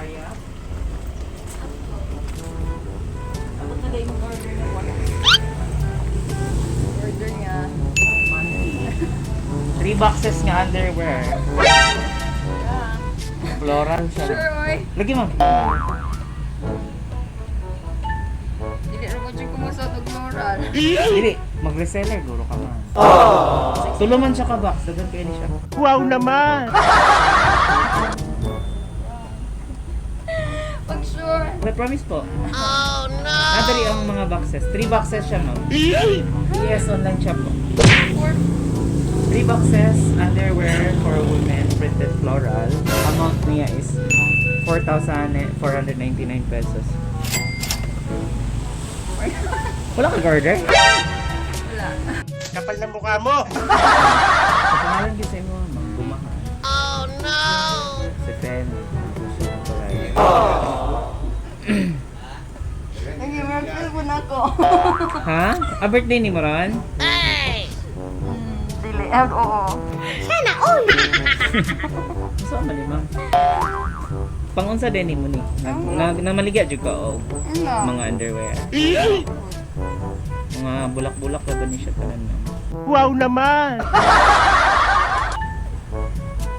Hurry up. Abot na dahil mag-order na wala. Order nga. Monthly. Three boxes nga underwear. Yeah. Floral siya. Sure, oy. Lagi, ma'am. Dili ra mo dyan kumusot og moral. Dili, mag-reseller guro ka, ma'am. Tulo man siya ka box, daghan kayo ni siya. Wow naman! Pag sure. May promise po. Oh no! Nadali ang mga boxes. Three boxes siya, ma'am. Yes, online shop po. Four. Three boxes underwear for women, printed floral. Amount niya is 4,499 pesos. Wala kang order? Wala. Kapal na mukha mo! Sa pangalan din sa imo, ma'am, Bumahan. Oh no! Si Fen. Gusto ng tulay. Nag-emerge ko na ako. Ha? Ah, birthday ni Moran? Dili. Ah, oo. Gusto ka mali, ma'am. Pangunsa din ni mo ni. Namaligya jud ka og Ano? mga underwear. Mga bulak-bulak ka ba ni siya tanan, ma'am? Wow naman!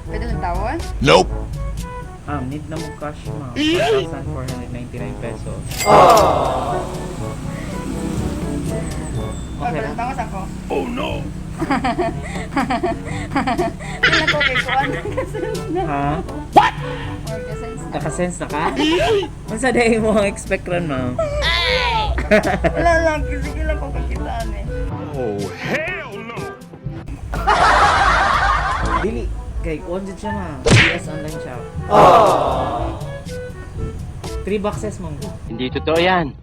Pwede lang tawon? Nope. Need na mo cash, ma'am. 4,499 pesos. Okay Pwede lang. lang tawon ako. Oh no. Wala ko kay kuan. Nakasense na. Ha? Or kasense na. Nakasense na ka? Unsa dai mo ang expect ron, ma'am? Wala lang. Sige lang ko kakitaan eh. Oh hell no. Dili kay kuan jud siya, ma'am. PS online shop. Three boxes mong. Hindi totoo yan.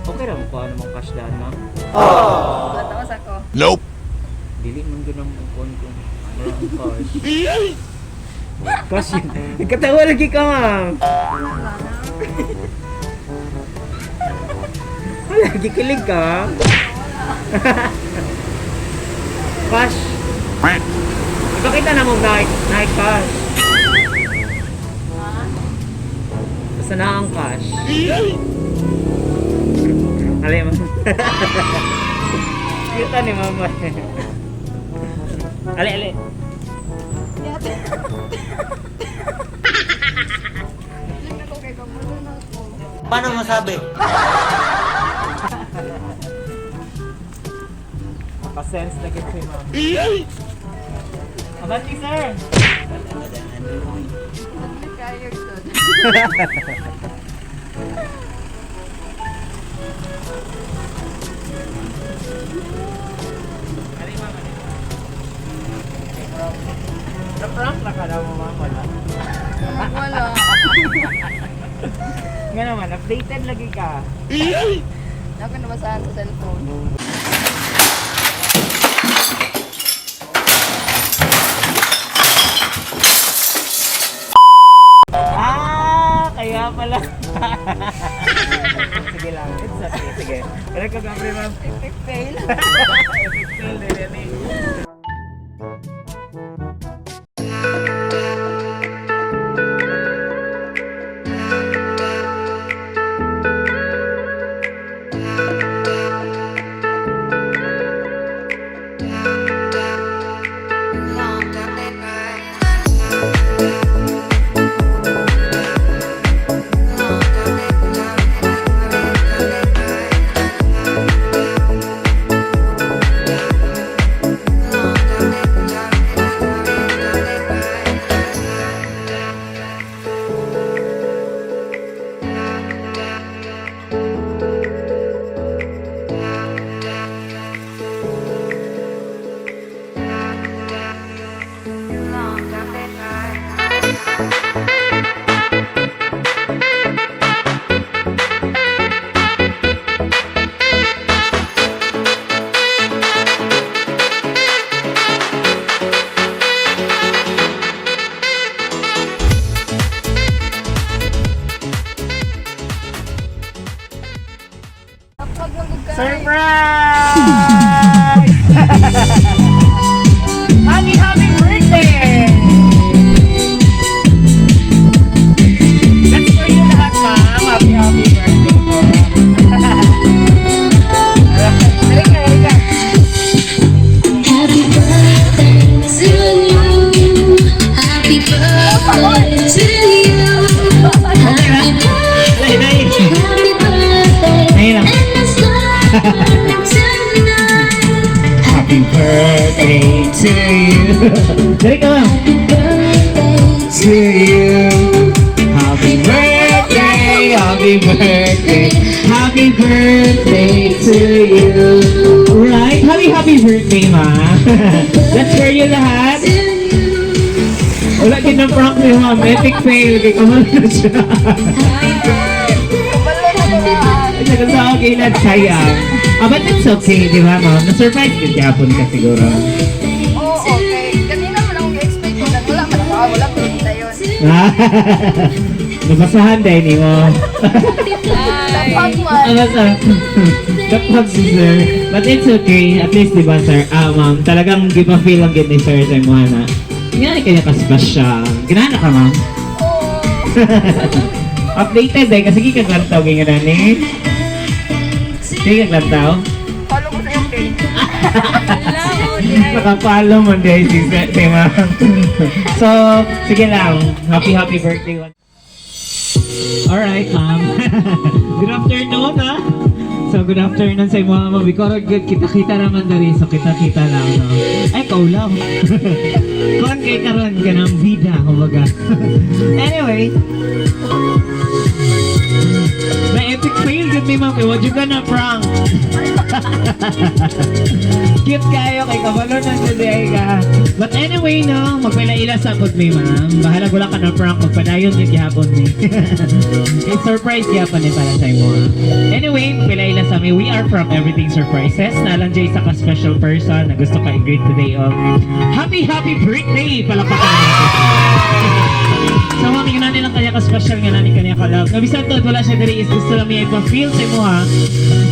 Okay ra mo kuan mong cash daan, ma'am. Wala tawas ako. Nope. Dili man gud ang kuan ko. Wala ang cash. Cash yun. Nagkatawa lagi ka, ma'am. Wala na. Wala, gikilig ka, ma'am. Cash. Ipakita na mo na cash. Ha? Basta na ang cash. Alay mo. Cute ni mama. Ale, ale. Yate. Sige ako kay kamulo na ako. Paano masabi? Nakasense na gid si ma'am. Abante, sir. Hindi kayo doon. Ali, ma'am, ali. Na-prank na ka na mo, ma'am. Wala. Wala. Nga naman, updated lagi ka. Ako nabasahan sa cellphone. Ah, kaya pala. Sige lang, it's okay. Sige. Pero kagabi, ma'am. Epic fail. Epic fail din yan eh. Upload mo gud kay. Surprise! Happy, happy birthday! to you. Happy birthday, happy birthday, happy birthday to you. Right? Happy, happy birthday, ma. Let's hear you lahat. Wala ginang prank ni ma'am. Epic fail. Kay kamalo na siya. Kabalo na ko na. Ay, sa okay na sayang. Ah, but it's okay, di ba, ma'am? Na-surprise din gihapon ka siguro. Oo, okay. Kanina mo lang akong expect ko na wala man ako. Wala ko na yun. Nabasahan din ni mo. Tapag man. Ano sa? Kapag si sir. But it's okay. At least, di ba, sir? Ah, ma'am, talagang give a feel ang gid ni sir sa imo na. Nga kanya ka special. Ginana ka, ma'am? Oo. Updated eh, kasi kikaglantaw ganyan na ni. Kikaglantaw? Follow ko sa iyong page. Nakapalo mo din si ma'am. So, sige lang. Happy, happy birthday. Alright, ma'am. Good afternoon, ha? So, good afternoon sa imo, ma'am. Because good, kita-kita naman dali. So, kita-kita lang, no? Ay, ikaw lang. Kon kay karon ka ng bida, kumbaga. Anyway, na epic fail gud mi, ma'am. Kay what you gonna prank? Cute kayo kay kabalo na today ka. But anyway, no, magpila-ila sa pud mi, ma'am. Bahala wala ka na prank, magpadayon gyud gihapon mi. It's surprise gihapon ni para sa imo. Anyway, magpila-ila sa mi. We are from Everything Surprises. Nalang jay isa ka special person na gusto ka i-greet today of happy happy birthday. Palakpakan natin. So mga nga nilang kanya ka special nga nani kanya ka love. Nga bisan to wala siya diri is gusto lang niya ipa-feel sa imo ha.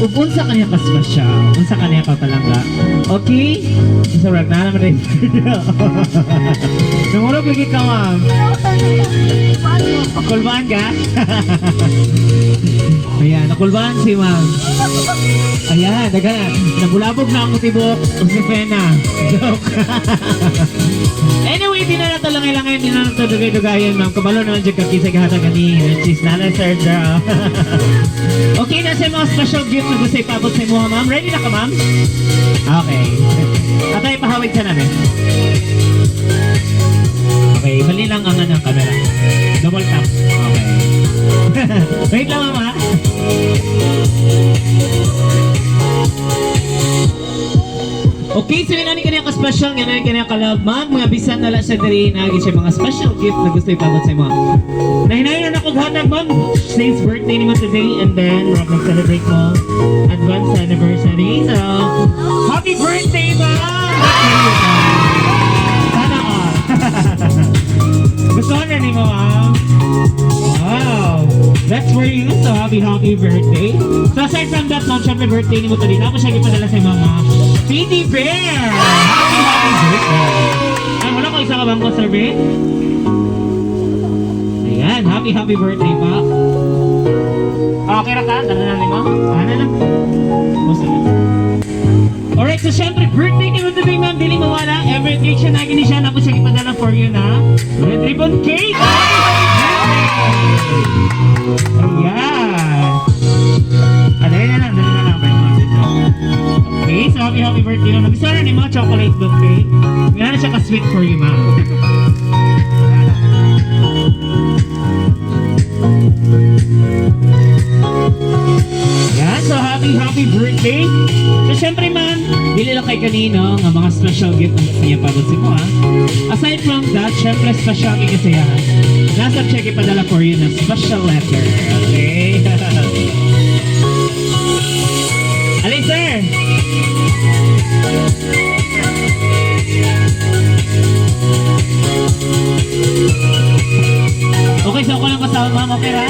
Ug unsa kanya ka special, unsa kanya ka palangga. Okay? So rag na naman rin. Sumurog lagi ka, ma'am. Kulbaan ka? Ayan, nakulbaan si ma'am. Ayan, daga, nabulabog na ang tibok. Josefina. Joke. Anyway, di na nato lang ilangan, di na nato dugay-dugayan, ma'am. Kabalo naman dyan kakisa kahatag ani, which is Nana Sir Draw. Okay na sa mga special gift na gusto ipabot sa imo, ma'am. Ready na ka, ma'am? Okay. At ay pahawig sa namin. Okay, mali lang ang ano, camera. Double tap. Okay. Wait lang, ma'am, ha? Okay, so yun kaniya ka-special, nga nani kaniya ka-love, ma'am. Mga bisan na lang siya diri, nagi siya mga special gift na gusto ipabot sa imo. Nahinayon na ako hatag, ma'am. Since birthday ni mo today, and then, we're mag-celebrate mo advance anniversary. So, happy birthday, ma'am! Sana all. Gusto na ni mo, ma'am? Wow! That's for you. So, happy, happy birthday. So, aside from that, ma'am, syempre birthday ni mo today. Tapos siya ipadala sa mga Teddy Bear! Happy, happy birthday! Ay, wala ko isa ka bang ko, Sir Bear? Ayan, happy, happy birthday pa. Okay ra ka? Dala na mo? Ano lang? Gusto na. Alright, so syempre, birthday ni mo today, ma'am. Dili mawala. Every day siya nagini siya. Tapos siya ipadala for you na red ribbon cake! Happy, happy birthday! Ayan. Ah, dali na lang, dali na lang. Okay, so happy, happy birthday, ma'am. Gusto na ni mga chocolate buffet. Nga na siya ka-sweet for you, ma'am. Yan, so happy, happy birthday. So syempre, ma'am, dili lang kay kanino nga mga special gift ang gusto niya pabot si mo ha. Aside from that, syempre special kay kasiyahan. Nasa check ipadala for you na special letter. Okay? Alin, sir? Okay, so ako lang kasama, ma'am. Okay ra?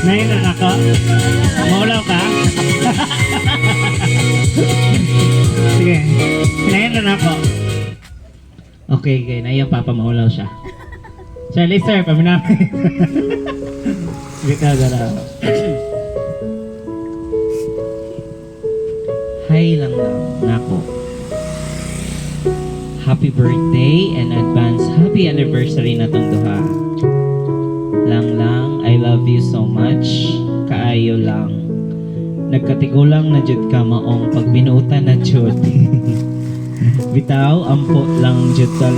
Nahin na ako? Maulaw ka? Sige. Nahin na ako. Okay. Naiyan papa, maulaw siya. Charlie, sir, paminapit. Bitaw, dala. Hi lang lang. Nako. Happy birthday and advance happy anniversary na tong duha. Lang lang, I love you so much. Kaayo lang. Nagkatigulang na jud ka maong pagbinuutan na jud. Bitaw, ampo lang jud ka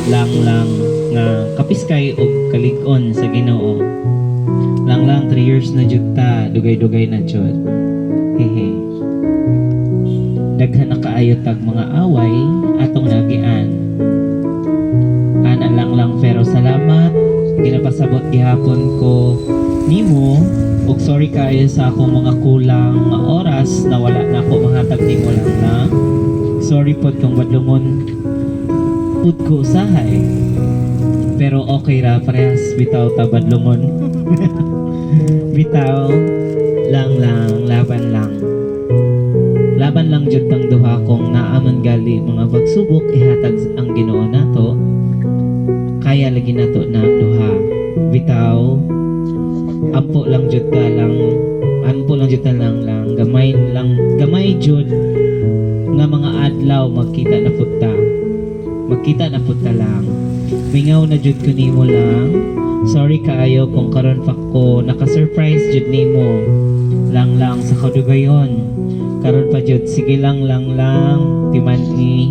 lang lang nga kapag Kapiskay og kalig-on sa Ginoo. Lang lang, 3 years na jud ta, dugay-dugay na jud. Hehe. Daghan na kaayo tag mga away atong nagian. Ana lang lang, pero salamat ginapasabot gihapon ko nimo ug sorry kaayo sa akong mga kulang nga oras na wala na ako mahatag nimo lang na. Sorry pod kung badlungon pud ko usahay. Pero okay ra, parehas bitaw ta badlungon. Bitaw lang lang, laban lang. Laban lang jud tang duha kung naa man gali mga pagsubok ihatag ang Ginoo nato. Kaya lagi nato na duha. Bitaw, ampo lang jud ta lang, ampo lang jud ta lang lang, gamay lang, gamay jud nga mga adlaw magkita na pud ta. Magkita na pud ta lang. Mingaw na jud ko nimo lang. Sorry kaayo kung karon pa ko naka-surprise jud nimo. Lang lang sa kadugayon. Karon pa jud, sige lang lang lang timan-i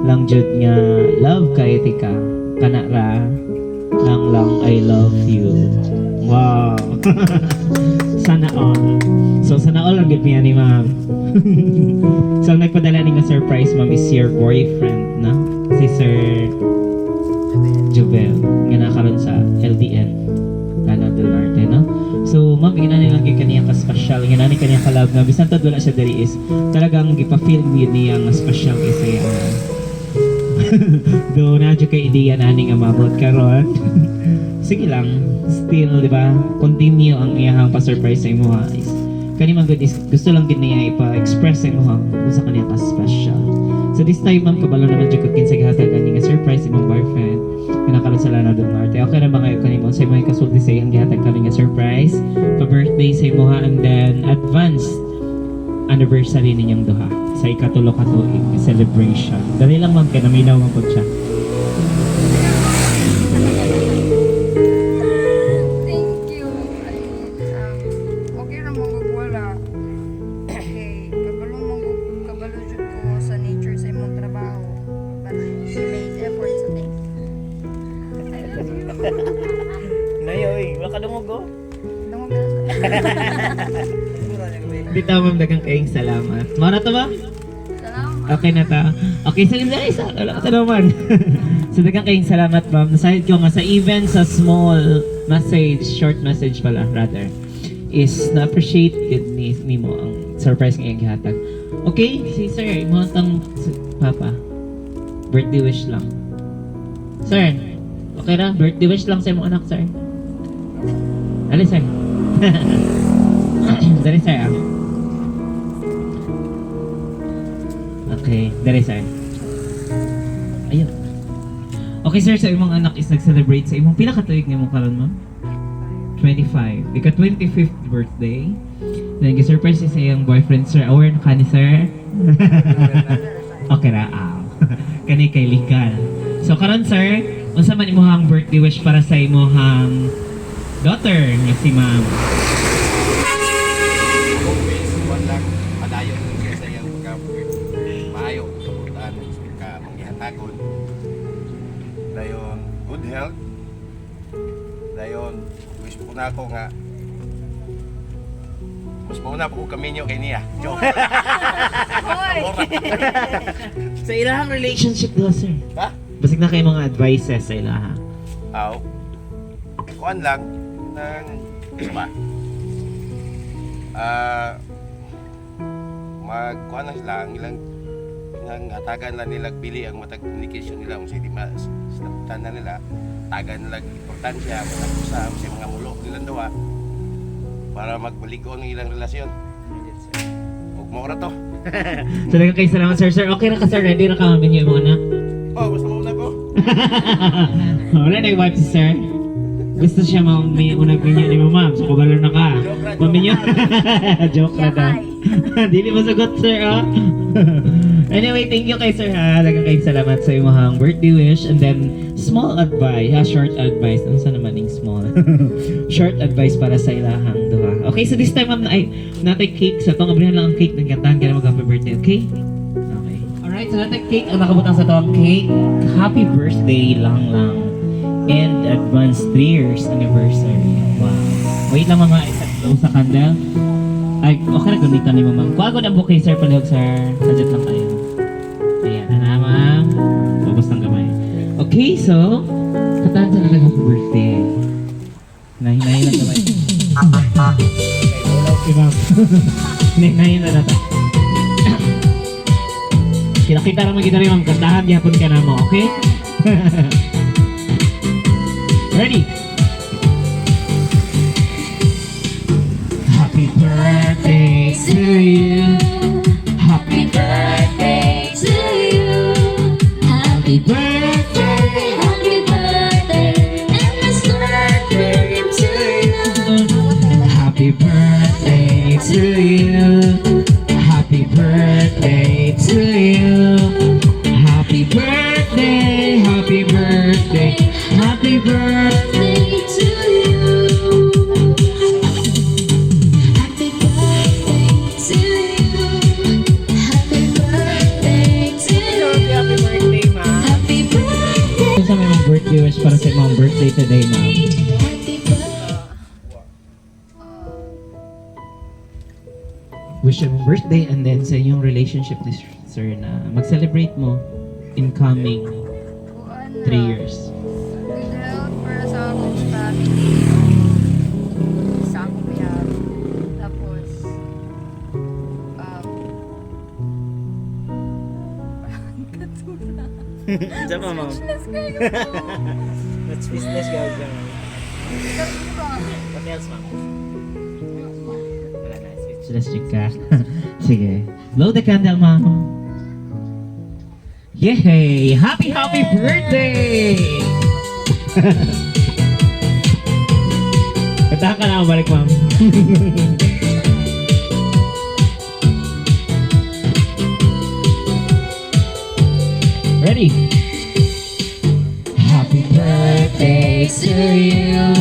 lang jud nga love kay tika kana ra lang lang. I love you. Wow. Sana all. So sana all ang gid niya ni ma'am. So ang nagpadala ni nga surprise, ma'am, is your boyfriend na si Sir Jovel nga nakaroon sa LDN, Lanao del Norte, no? So ma'am, ginani lang gyud kaniya ka special, ginani kaniya ka love nga bisan tad wala siya diri is talagang gipa-feel gyud niya nga special kay sa iya. Though na jud kay ideya na ani nga mabot karon. Sige lang, still, di ba? Continue ang iyahang pa-surprise sa imo ha. Is, kani man gud is gusto lang gid niya ipa-express sa imo ha kung sa kaniya ka special. So this time, ma'am, kabalo naman jud kog kinsa gihatag ani nga surprise, imong boyfriend nga nakaroon sa Lanao del Norte. Okay ra ba kayo kanimo sa imong kasulti sa iyang gihatag kami nga surprise pa-birthday sa imo ha, and then advance anniversary ninyong duha sa ikatulo ka tuig celebration? Dali lang, ma'am, kay naminaw man pud siya. Thank you. I mean, okay ra mong wala. Okay, kabalo mong kabalo jud ko sa nature sa imong trabaho. But she made effort, so thank you. I love you. Nayoy, wala ka dungog oh. Dungog na. Bitaw, ma'am, daghang kayong salamat. Mara to ba? Salamat. Okay na ta. Okay, sige na isa. Wala ka naman. So daghang kayong salamat, ma'am. Nasayod ko nga sa even sa small message, short message pala rather, is na-appreciate yun ni mo ang surprise nga iyang gihatag. Okay, si sir, imo tang papa. Birthday wish lang. Sir, okay ra? Birthday wish lang sa imong anak, sir. Dali, sir. Dali, sir, ah. Okay, dali, sir. Ayun. Okay sir, sa imong anak is nag-celebrate sa imong pila ka tuig nimo karon, ma'am? 25. Ika 25th birthday. Then gi-surprise siya sa iyang boyfriend, sir. Aware na ka ni sir? Okay ra ah. Kani kay legal. So karon sir, unsa man imong birthday wish para sa imong daughter nga si ma'am? Always, one lang, padayon siya sa iyang pagka maayo, kabutaan, ka manggihatagon. Dayon, good health. Dayon, wish po na ako nga mas mauna po ko kaminyo kay niya. Joke. Hoy! Sa ilahang relationship daw, sir. Ha? Basig na kay mga advices sa ilaha. Aw. Kuan lang ng ba? Ah, magkuan lang sila ang ilang nang hatagan lang nila bili ang matag communication nila kung sa di mas na nila tagan nila importansya matag usab sa mga mulo nilang duha para magbaligon ang ilang relasyon. Ug mao ra to. So daghang kay salamat, sir. Sir, okay ra ka, sir? Ready ra ka maminyo mo anak? Oh, gusto mo na ko. Wala na yung wife si sir. Gusto siya may unag minyo ni mo, ma'am. So kabalo na ka. Joke ra, joke. Maminyo. Joke ra daw. Yahay. Dili masagot, sir, oh. Anyway, thank you kay sir ha. Daghang kay salamat sa imong birthday wish and then small advice, ha, short advice. Unsa naman ning small? Short advice para sa ilahang duha. Okay, so this time, ma'am, ay natay cake sa tong abrihan lang ang cake ng kantahan kaya mag happy birthday, okay? Okay. Alright, so natay cake ang nakabutang sa tong cake. Happy birthday lang lang. And advance 3 years anniversary. Wow. Wait lang, mama, isa blow sa candle. Ay, okay na gamitan ni mama. Kuha ko na bouquet, sir, palihog, sir. Sadjat lang kayo. Ayan, na, ma'am. Focus ng kamay. Okay, so, kataan sa talaga happy birthday. Nahinay lang kamay. Okay, ma'am. Hinahin na natin. Kita-kita naman kita rin, ma'am. Kantahan, gihapon ka na mo, okay? Ready? Happy birthday to you. Happy Birthday to you. Happy birthday. Happy birthday, and it's birthday to you. Happy birthday to you. Happy birthday to you. Happy birthday, happy birthday, happy birthday. Birthday to you. Happy birthday to you. Happy birthday to you. Happy birthday, ma'am. Happy birthday. Sa may mga birthday wish para sa imong birthday today, ma'am. Happy birthday. Wish yung birthday and then sa inyong relationship ni sir na mag-celebrate mo incoming Kuan na. 3 years. Good health para sa akong family. Sa akong biyag. Tapos, katulad. Diyan pa, ma'am. Speechless kayo. That's business, guys. Diyan, ma'am. Sabi ba? What else, ma'am? Wala na. Speechless. Speechless ka. Sige. Blow the candle, ma'am. Yay! Happy, happy birthday! Kantahan ka na ako, balik, ma'am. Ready? Happy birthday to you.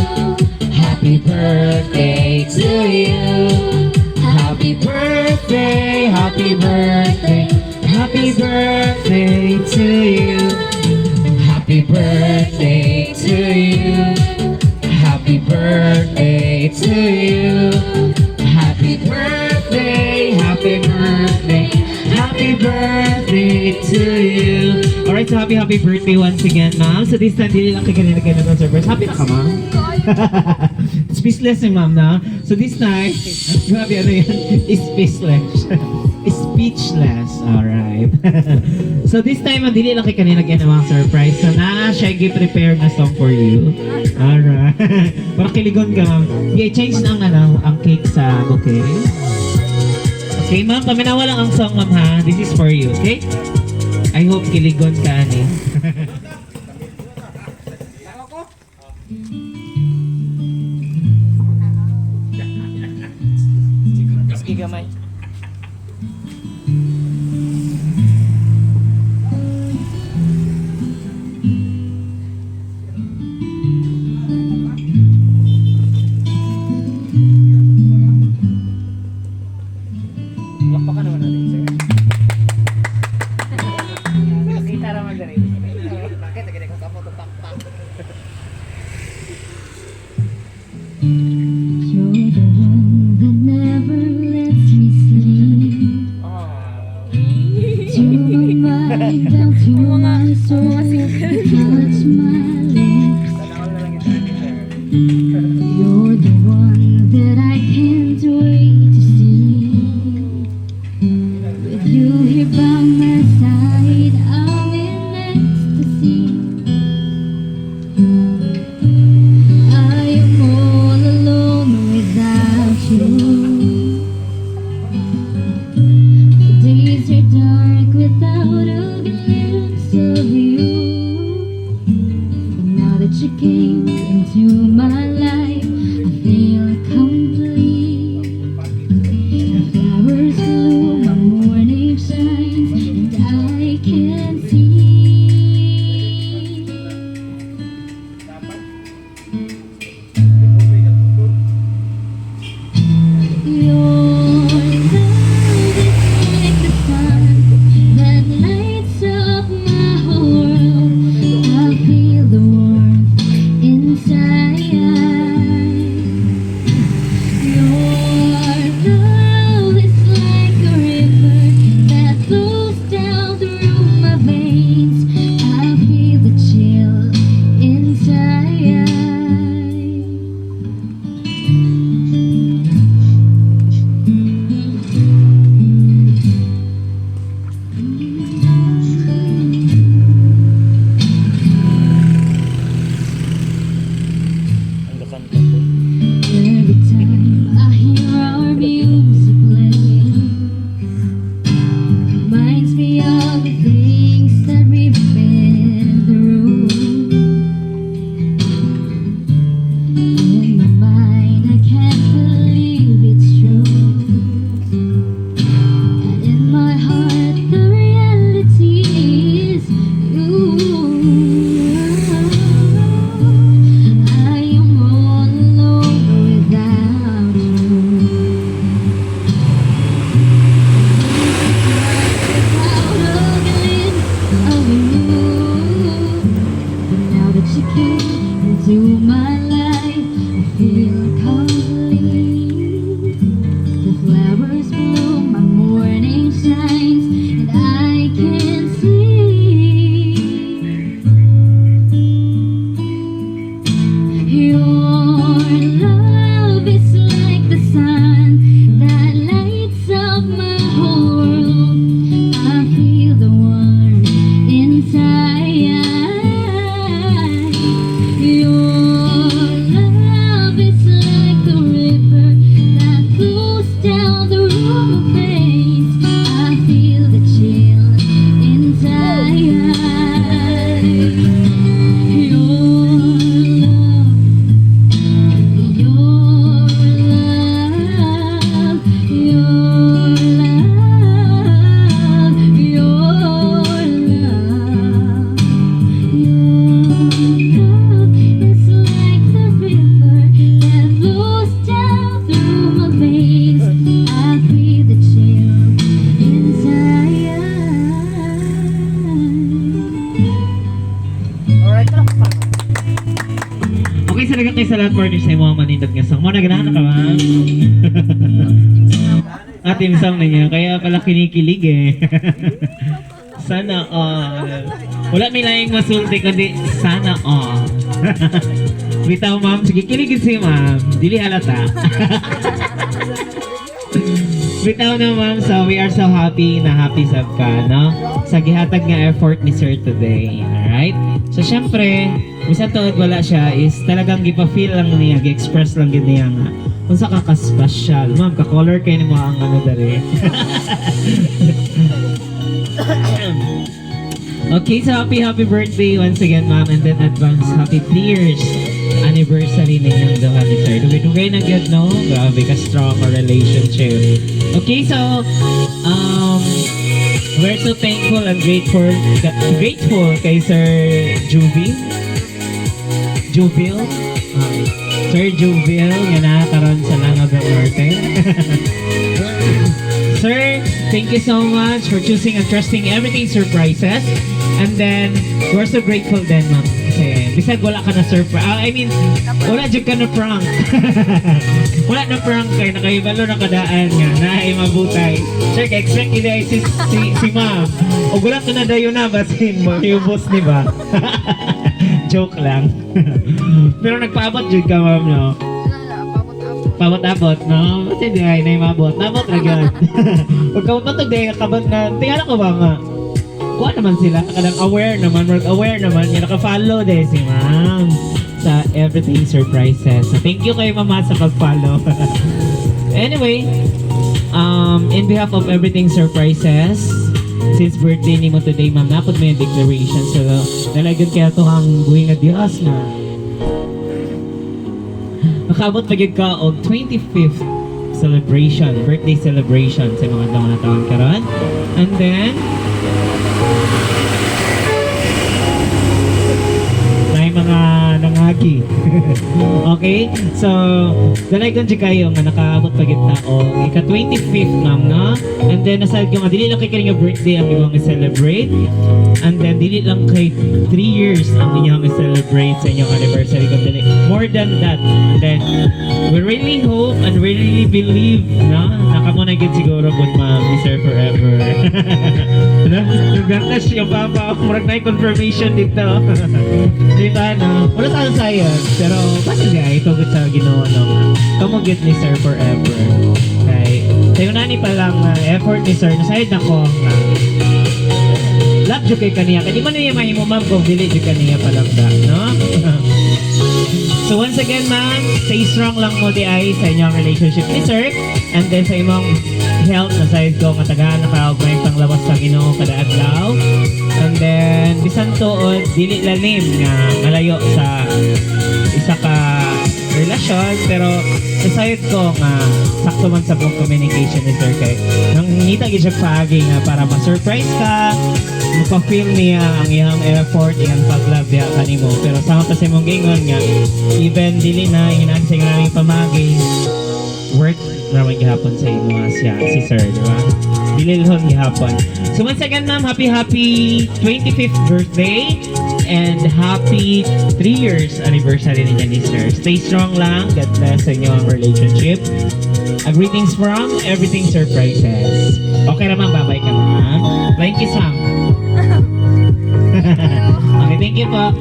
Happy birthday to you. Happy birthday, happy birthday, happy birthday to you. Happy birthday to you. Happy birthday to you. Happy birthday, happy birthday, happy birthday to you. Alright, so happy, happy birthday once again, ma'am. So this time, dili lang kay kanina ganun ang surprise. Happy na ka, ma'am? Speechless si ma'am na. So this time, grabe ano yan? Speechless. Speechless. Alright. So this time, ang dili lang kay kanina ganun ang mga surprise. So na siya prepare na song for you. Alright. Para kiligon ka, ma'am. Yeah, change na ang, ano, ang cake sa bouquet. Okay, ma'am. Paminawa lang ang song, ma'am, ha? This is for you, okay? I hope kiligon ka, ani. Sige, gamay. Lakpakan naman natin, sir. Kita raman dali. Bakit? Nagkita ko kamo pakpak. You're the one that never lets me sleep. To my mind, down to my soul, touch my lips. Sana all na lang ito natin, sir. You're the one that I can't wait to see. With you here by my side, I'm in ecstasy. I am all alone without you. The days are dark without a glimpse of you. But now that you came into my life, I feel complete. The flowers bloom, my morning shines, and I can see. Your love is like the sun that lights up my whole world. I feel the warmth. into my life, I feel complete. The flowers bloom, my morning shines, and I can see your love is like the sun that lights up my whole world. I feel the warmth inside. Your love is like the river that flows down through my veins. I feel the chill inside. Your love, your love, your love, your love. Your love is like the river that flows down through my veins. I feel the chill inside. Alright, tara. Okay, sa kay sa lahat partner sa imo ang manindot nga song. Mo na ganahan na ka, ma'am? Ah, team song ninyo. Kaya pala kinikilig eh. Sana all. Wala may laing masulti kundi sana all. Bitaw, ma'am, sige, kiligin si ma'am. Dili halata. Bitaw na, ma'am, so we are so happy na happy sab ka, no? Sa gihatag nga effort ni sir today. Alright? So syempre, bisan tuod wala siya is talagang gipa-feel lang niya, gi-express lang gid niya nga unsa ka ka-special. Ma'am, ka-color kay nimo ang ano dere. Okay, so happy happy birthday once again, ma'am, and then advance happy 3 years anniversary ninyong duha ni sir. Dugay-dugay na gyud, no? Grabe ka strong a relationship. Okay, so we're so thankful and grateful grateful kay Sir Juby. Jubil? Sir Jubil nga naa karon sa Lanao del Norte. Sir, thank you so much for choosing and trusting Everything Surprises. And then, we're so grateful din, ma'am. Kasi, bisag wala ka na surprise. I mean, wala jud ka na prank. Wala na prank kay nakahibalo na kadaan nga naay mabutay. Sir, kay expect nila ay si ma'am. O wala ka na dayon na, basin mo, yung boss ni ba? Joke lang. Pero nagpaabot jud ka, ma'am, no? Wala, pabot-abot. Pabot-abot, no? Kasi di ay na mabot. Nabot ra gyud. Huwag ka matug di kabot na. Tingala ko ba nga? Kuha naman sila. Kanang aware naman. Work aware naman. Yung naka-follow de si ma'am sa Everything Surprises. So, thank you kay mama sa pag-follow. Anyway, in behalf of Everything Surprises, since birthday ni mo today, ma'am, napod mo yung declaration. So, nalagan kaya to ang buhi nga Diyos na nakaabot pa gyud ka og 25th celebration, birthday celebration sa mga adlaw na taon karon. And then, may mga nangagi. Okay? So, dalay ko kayo nga nakaabot pa gyud ta og ika 25th, ma'am, no? And then nasad ko nga dili lang kay kini nga birthday ang imong i-celebrate. And then dili lang kay 3 years ang inyong i-celebrate sa inyong anniversary kundi more than that. And then we really hope and we really believe, no, na kamo na gyud siguro pud, ma'am, ni sir forever. No? Naganda siya papa, murag na confirmation dito. Di ba, no? Wala sa science, pero basta siya itugod sa Ginoo, no? Kamo gyud ni sir forever. Kay tayo na ni pa lang effort ni sir, nasayod na ko nga love jud kay kaniya. Kay di man niya mahimo, ma'am, kung dili jud kaniya palangga, no? So once again, ma'am, stay strong lang mo di ay sa inyong relationship ni sir. And then sa imong health, na side ko, katagaan na ka, og may panglawas sa Ginoo kada adlaw. And then, bisan tuod, dili lalim nga malayo sa isa ka relasyon, pero nasayod ko nga sakto man sa buong communication ni sir kay nang ngita gid siya paagi nga para ma-surprise ka, mapa-feel niya ang iyang effort, iyang pag-love diha kanimo. Pero sama pa sa imong giingon nga even dili na inginan sa iyang pamagi, work naman gihapon sa imo siya si sir, di ba? Bililhon gihapon. So once again, ma'am, happy happy 25th birthday and happy 3 years anniversary ninyo ni sir. Stay strong lang. God bless sa inyong relationship. A greetings from Everything Surprises. Okay na, ma'am, bye-bye ka, ma'am. Thank you, ma'am. Okay, thank you po.